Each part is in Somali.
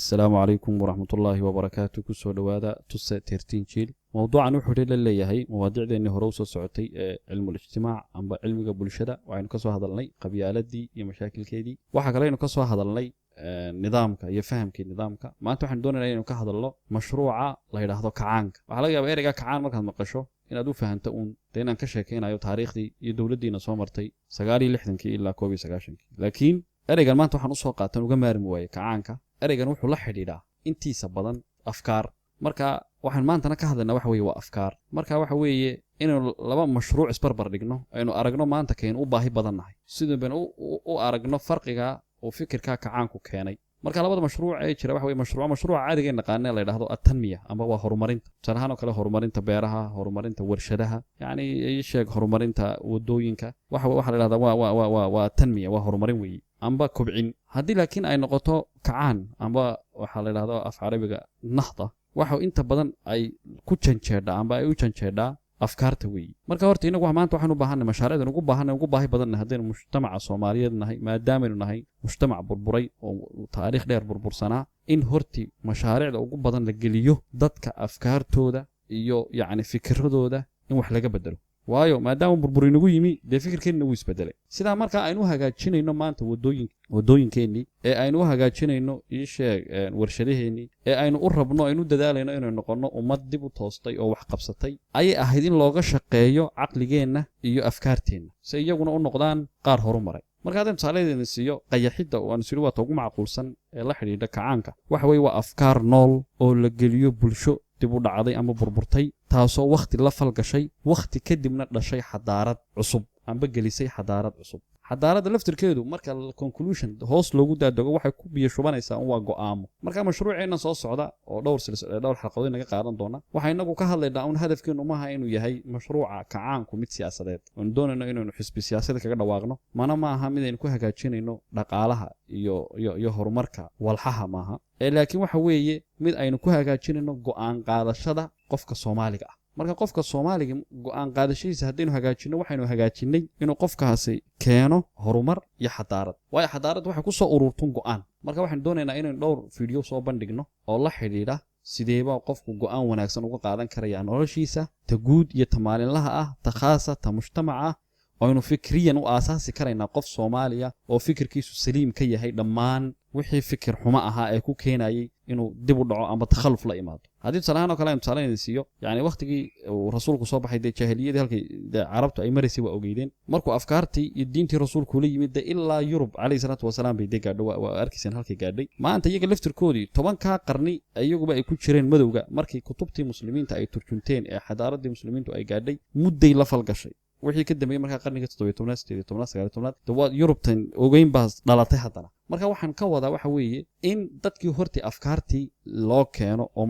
Asalaamu calaykum waraxmatullaahi wabarakaatu. Kusoo dhowaada Tuse 13 Jiil. Mowduucan wuxuu la leeyahay mawaadiicdeennii hore usoo socotay ee cilmul ijtimaac amba cilmiga bulshada. Waxaynu kasoo hadalnay qabyaaladii iyo mashaakilkeedii. Waxaa kaleynu kasoo hadalnay nidaamka iyo fahamkii nidaamka. Maanta waxaynu doonayna inaynu ka hadalno mashruuca la yidhaahdo kacaanka. Waxaa laga yaaba ereyga kacaan markaad maqasho inaad u fahanto uun dee inaan ka sheekaynayo taariikhdii iyo dowladdiina soo martay 69-kii ilaa 91-kii, laakiin ereygan maanta waxaan usoo qaatan uga maarmi waayey kacaanka. Ereygan wuxuu la xidhiidhaa intiisa badan afkaar. Marka waxaan maantana ka hadlaynaa waxa weeye waa afkaar. Marka waxa weeye inaynu laba mashruuc isbarbar dhigno, aynu aragno maanta kaynu u baahi badan nahay, sidii baynu u aragno farqiga uu fikirka kacaanku keenay. Marka labada mashruuc ee jira waxa weye mashruuca caadiga naqaane la yidhahdo atanmiya amba waa horumarinta. Tusaale ahaan oo kale, horumarinta beeraha, horumarinta warshadaha, yacni ii sheeg, horumarinta wadooyinka, waxa la yidhahdaa waa tanmiya, waa horumarin weeye amba kobcin. Haddii laakiin ay noqoto kacaan amba waxaa la yidhahdo af Carabiga nahda, waxa inta badan ay ku janjeedhaa amba ay u janjeedhaa afkaarta weeye. Marka horta inagu maanta waxaan u baahanay mashaariicdan ugu baahanay, ugu baahi badannahay haddaynu mujtamaca Soomaaliyeed nahay, maadaamaynu nahay mujtamac burburay oo taariikh dheer burbursanaa, in horti mashaariicda ugu badan la geliyo dadka afkaartooda iyo yacni fikiradooda in wax laga bedelo. Waayo, maadaama burbur inagu yimi, dee fikirkeenina wuu isbedelay. Sidaa markaa aynu u hagaajinayno maanta wadooyinkeennii, ee aynu u hagaajinayno, ii sheeg, warshadaheennii, ee aynu u rabno, aynu u dadaalayno inaynu noqonno ummad dib u toostay oo wax qabsatay, ayay ahayd in looga shaqeeyo caqligeenna iyo afkaarteenna si iyaguna u noqdaan qaar horumaray. Marka haddaynu tusaaladeedna siiyo qayaxidda oo aan isiri waa ta ugu macquulsan ee la xidhiidha kacaanka, waxa weeye waa afkaar nool oo la geliyo bulsho dib u dhacday ama burburtay, taasoo wakhti la falgashay, wakhti kadibna dhashay xadaarad cusub amba gelisay xadaarad cusub. Xadaaradda laftirkeedu marka conclusion hoos loogu daadego, waxay ku biyo shubanaysaa un waa go'aamo. Marka mashruuceenna soo socda oo dhowr silsil, dhowr xalqadood naga qaadan doona, waxaa inagu ka hadlaynaa un hadafkeenu maaha inuu yahay mashruuca kacaanku mid siyaasadeed oonu doonayno inaynu xisbi siyaasadeed kaga dhawaaqno, mana maaha mid aynu ku hagaajinayno dhaqaalaha iyo horumarka walxaha maaha, ee laakiin waxa weeye mid aynu ku hagaajinayno go'aan qaadashada qofka Soomaaliga ah. Marka qofka Soomaaliga go'aan qaadashadiisa haddaynu hagaajinno, waxaynu hagaajinnay inuu qofkaasi keeno horumar iyo xadaarad. Waayo, xadaaraddu waxay kusoo ururtun go'aan. Marka waxaynu doonaynaa inaynu dhowr video soo bandhigno oo la xidhiidha sideeba qofku go'aan wanaagsan uga qaadan karaya noloshiisa, ta guud iyo ta maalinlaha ah, ta khaasa, ta mujtamaca ah, aynu fikriyan u aasaasi karaynaa qof Soomaaliya oo fikirkiisu saliim ka yahay dhammaan wixii fikir xumo ahaa ee ku keenayay inuu dib u dhaco amba takhalluf la imaado. Haddii tusaalahaan oo kale aynu tusaale idin siiyo, yacni wakhtigii uu rasuulku soo baxay, dee jaahiliyadii halkay dee Carabtu ay maraysay waa ogeydeen. Markuu afkaartii iyo diintii rasuulku la yimid, dee ilaa Yurub calayhi salaatu wasalaam bay dee gaadho. Waa arkayseen halkay gaadhay. Maanta iyaga laftirkoodii 10-kaa qarni iyaguba ay ku jireen madowga, markii kutubtii muslimiinta ay turjunteen ee xadaaradii muslimiintu ay gaadhay, mudday la falgashay. Wixii ka dambeeyey markaa qarniga 17aad, 18aad, 19aad, de waa Yurubtan ogeyn baa dhalatay haddana. Marka waxaan ka wadaa waxa weeye in dadkii hortii afkaartii loo keeno oo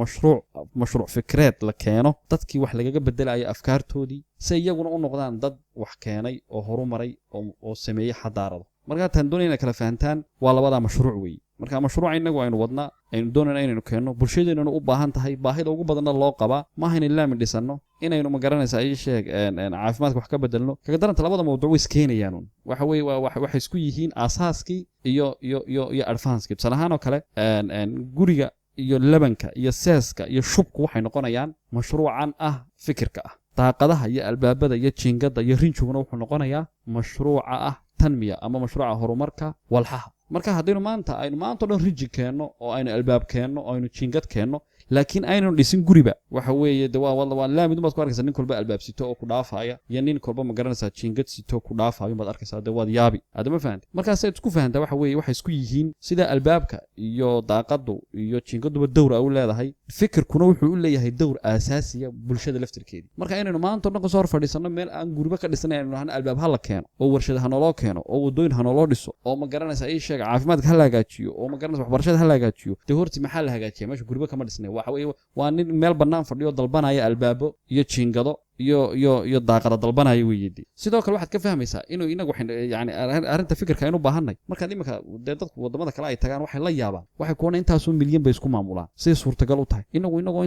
mashruuc fikreed la keeno, dadkii wax lagaga bedelayo afkaartoodii, si iyaguna u noqdaan dad wax keenay oo horumaray oo sameeyey xadaarado. Marka taan doonaya inay kala fahantaan waa labadaa mashruuc weeye. Marka mashruuca innagu aynu wadnaa, aynu doonayna inaynu keenno, bulshadeennuna u baahan tahay, baahida ugu badanna loo qabaa, maaha inaynu laami dhisanno, inaynu, ma garanaysaa, ii sheeg, caafimaadka wax ka bedelno. Kaga daranta, labada mawduuc way iskeenayaan. Waxa weeye waxay isku yihiin aasaaskii iyo advancekii. Tusaale ahaan oo kale, guriga iyo labanka iyo seeska iyo shubku waxay noqonayaan mashruucan ah fikirka ah. Daaqadaha iyo albaabada iyo jiingada iyo rinjiguna wuxuu noqonayaa mashruuca ah tanmiya ama mashruuca horumarka walxaha. Marka haddaynu maanta aynu maanta o dhan rinji keenno oo aynu albaab keenno oo aynu jiingad keenno, laakiin aynan dhisin guriba, waxa weeye de waa laamid baad ku arkaysaa nin kolba albaab sito oo ku dhaafaya iyo nin kolba, ma garanaysaa, jiingad sito ku dhaafayo baad arkaysaa. De waad yaabi, adama fahantay? Markaasaad isku fahantaa waxa weeye waxay isku yihiin sida albaabka iyo daaqadu iyo jiingaduba dowr a u leedahay, fikirkuna wuxuu u leeyahay dowr aasaasiya bulshada laftirkeedii. Marka inaynu maanta o dhan kasoo hor fadhiisanno meel aan guriba ka dhisnay, aynu nahno albaab ha la keeno oo warshad ha naloo keeno oo wadooyin ha naloo dhiso oo, ma garanaysaa, ii sheega, caafimaadka ha la hagaajiyo oo, ma garanaysa, waxbarashada ha la hagaajiyo, dee horti maxaa la hagaajiya? Meesha guriba kama dhisnay. Waxa weeye waa nin meel bannaan fadhiyo dalbanaya albaabo iyo jiingado. iyo daaqada dalbanaya weeyidi. Sidoo kale waxaad ka fahmaysaa inuu inagu yani arrinta fikirka aynu baahanay. Markaad iminka dee dadku wadamada kale ay tagaan, waxay la yaabaan, waxay kuwana intaasoo milyan bay isku maamulaan, siday suurtagal u tahay? Inagu inagoo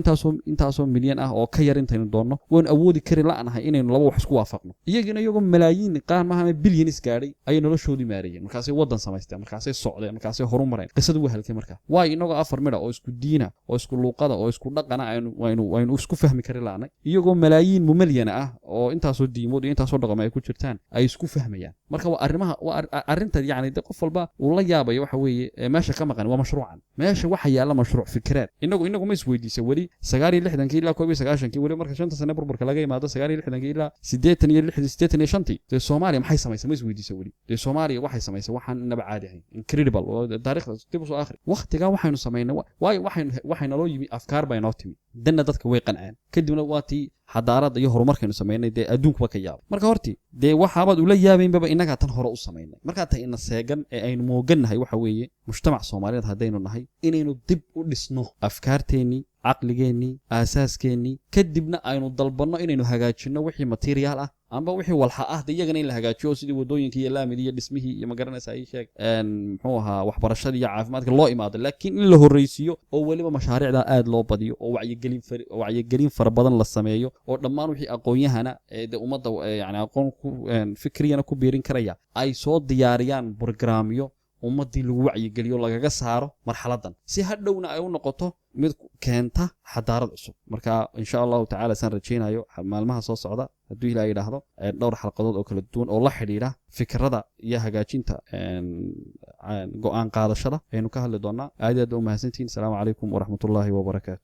intaasoo milyan ah oo ka yar intaynu doonno, waynu awoodi kari la'nahay inaynu laba wax isku waafaqno. Iyagina iyagoo malaayiin qaar maaha ama bilyanis gaadhay ayay noloshoodii maareeyeen, markaasay waddan samaysteen, markaasay socdeen, markaasay horumareen. Qisadu waa halkay markaa? Waayo inagoo afar midha oo isku diina oo isku luuqada oo isku dhaqana aynu isku fahmi kari la'nay, iyagoo malaayiin mumalyana ah oo intaasoo diimood iyo intaasoo dhaqamo ay ku jirtaan ay isku fahmayaan. Marka waa arrimaha, waa arrinta yani de qof walba uu la yaabayo. Waxa weeye meesha ka maqan waa mashruucan. Meesha waxa yaalla mashruuc fikireed. Inagu ma isweydiisa weli 69-kii ilaa 91-kii, weli marka 5-ta sane burburka laga yimaado, 69-kii ilaa 86-dii, 85-tii, dee Soomaaliya maxay samaysay? Ma isweydiisa weli? Dee Soomaaliya waxay samaysay waxaan inaba caadi ahayn, incredible. Oo taariikhda dib usoo akhri waqtigaa waxaynu samaynay. Waayo waxay naloo yimi, afkaar baa inoo timi, danna dadka way qanceen. Kadibna waa tii xadaaradda iyo horumarkaynu samaynay dee adduunkuba ka yaabay. Marka horti dee waxaabaad ula yaabaynbaba innagaa tan hore u samaynay. Markaa ta ina seegan ee aynu moogannahay waxa weeye, mujtamac Soomaaliyeed haddaynu nahay, inaynu dib u dhisno afkaarteennii, caqligeennii, aasaaskeenii, kadibna aynu dalbanno inaynu hagaajinno wixii material ah amba wixii walxa ah de iyagana in la hagaajiyo, sidii wadooyinkii iyo laamidii iyo dhismihii iyo magaranaysa ii sheeg muxuu ahaa, waxbarashadii iyo caafimaadka loo imaado. Laakiin in la horreysiiyo oo weliba mashaariicda aad loo badiyo oo wacyigelin fara badan la sameeyo, oo dhammaan wixii aqoon-yahana ee de ummadda yani aqoon ku fikriyana ku biirin karaya ay soo diyaariyaan programyo ummaddii lagu wacyigeliyo, lagaga saaro marxaladan, si hadhowna ay u noqoto mid keenta xadaarad cusub. Marka insha Allahu tacala saan rajaynayo, maalmaha soo socda hadduu Ilaah yidhaahdo, dhowr xalqadood oo kala duwan oo la xidhiidha fikrada iyo hagaajinta go'aan qaadashada ayaynu ka hadli doonaa. Aad iyo aad ba u mahadsantihin. Asalaamu calaykum waraxmatullaahi wabarakaatu.